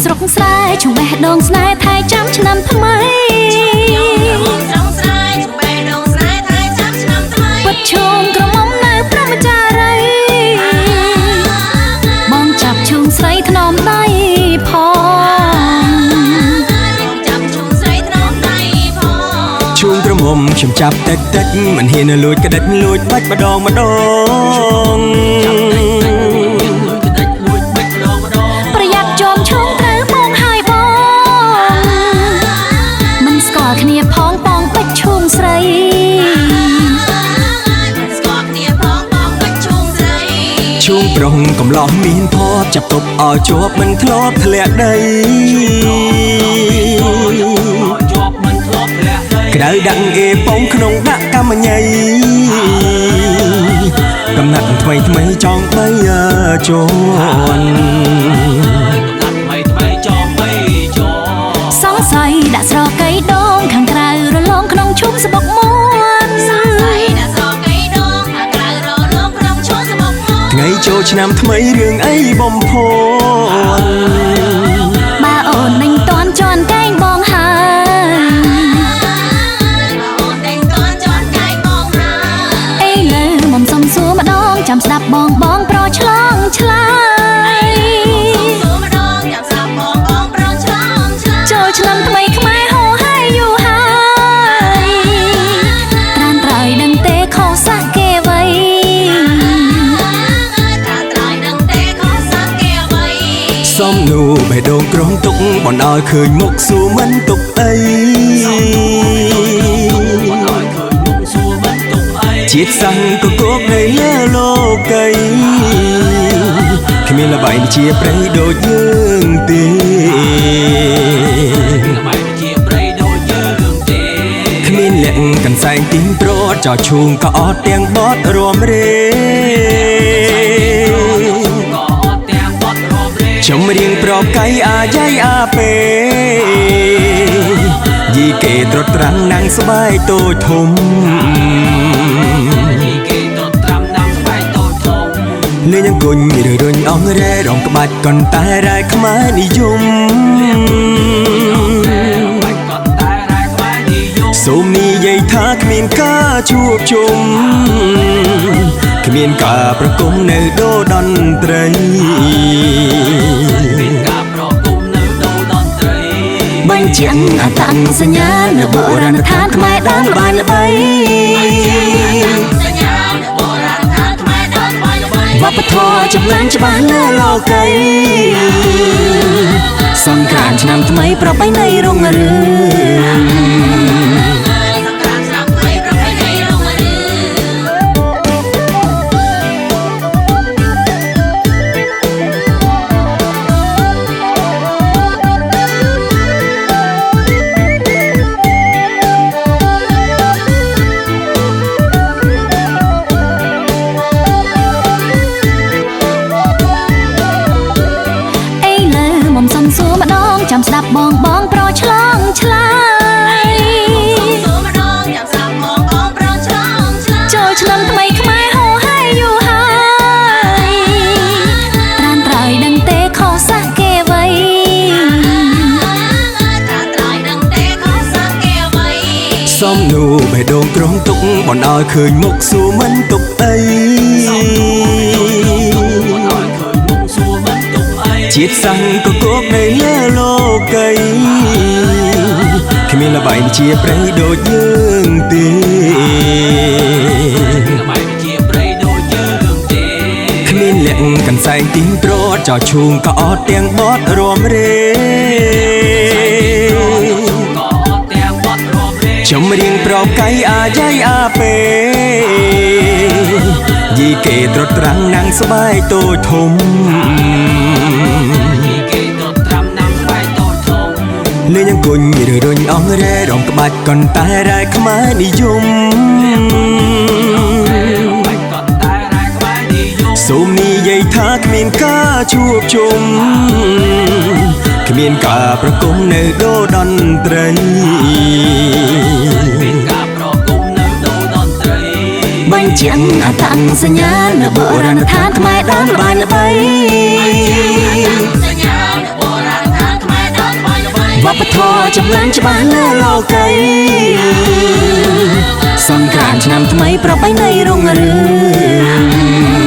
ស្រុកស្រែឈូងបេះដូងស្នេហ៍ថែចាំឆ្នាំថ្មីពិតឈូងក្រមុំនៅព្រហ្មចារីបងចាប់ឈូងស្រីថ្នមដៃផងឈូងក្រមុំខ្ញុំចាប់តិចតិចមិនហ៊ានលួចក្តិចលួចបាច់ម្ដងម្ដងប្រយ័ត្នជាំឈូងត្រូវបងហើយបងមិនស្គាល់គ្នាផងបងបាច់ឈូងស្រីឈូងប្រុសកំឡោះមានភ័ព្វចាប់ទប់ឲ្យជាប់មិនធ្លាប់ធ្លាក់ដីក្រៅដាក់អេពងក្នុងដាក់កម្មញីកំណត់ថ្មីថ្មីចង់បីជាន់សង្ស័យដាក់ស្រកៃដងខាងក្រៅរលោងក្នុងឈុំសបុកមួនថ្ងៃចូលឆ្នាំថ្មីរឿងអីបំផុនបើអូននឹងតន់ជន់កែងបងហើយអេលើមុំសុំសួរម្ដងចាំស្ដាប់បងបងប្រឆ្លងឆ្លើយចូលឆ្នាំថ្មីខ្មែរហោហើយយូរហើយត្រានត្រៃដឹងទេខុសសះគេអ្វីសំនូបេះដូងក្រុងទុកបនឲ្យឃើញមុខសួរមិនទុកអីជាតិសាសន៍ក៏គោកនៅលើលោកីគ្មានល្បែងជាព្រៃដូចយើងទេគ្មានលក្ខកន្សែងទីងប្រត់ចោឈូងក៏អត់ទាំងបត់រួមរេខ្ញុំរៀងប្រកៃអាយ៉ៃអាពេយីគេត្រត់ត្រាំណាំងស្បែកតូចធំលេងអង្គុញឬរុញអងរ៉េរងក្បាច់កន្តែរ៉ែខ្មែរនិយមសូមនិយាយថាគ្មានការជួបជុំគ្មានការប្រគំនៅដូតន្ត្រីបញ្ជាក់អត្តសញ្ញាណនៅបុរាណដ្ឋានខ្មែរដើមល្បីល្បីវប្បធម៌ចម្លងច្បាស់លើលោកីសង្ក្រាន្តឆ្នាំថ្មីប្រពៃណីរុងរឿងចាំស្ដាប់បងបងប្រឆ្លងឆ្លើយចូលឆ្នាំថ្មីខ្មែរហោហើយយូរហើយត្រានត្រៃដឹងទេខុសសះគេអ្វីសំនូបេះដូងក្រុងទុកបនឲ្យឃើញមុខសួរមិនទុកអីជាតិសាសន៍ក៏គោកនៅលើលោកីគ្មានល្បែងជាព្រៃដូចយើងទេគ្មានលក្ខកន្សែងទីងប្រត់ចោឈូងក៏អត់ទាំងបត់រួមរេខ្ញុំរៀងប្រកៃអាយ៉ៃអាពេយីគេត្រត់ត្រាំងណាំងស្បែកតូចធំលេងអង្គុញឬរុញអងរ៉េរងក្បាច់កន្តែរ៉ែខ្មែរនិយមសូមនិយាយថាគ្មានការជួបជុំគ្មានការប្រគំនៅដូតន្ត្រីបញ្ជាក់អត្តសញ្ញាណនៅបុរាណដ្ឋានខ្មែរដើមល្បីល្បី ធម៌ចម្លងច្បាស់លើលោកីសង្ក្រាន្តឆ្នាំថ្មីប្រពៃណីរុងរឿង។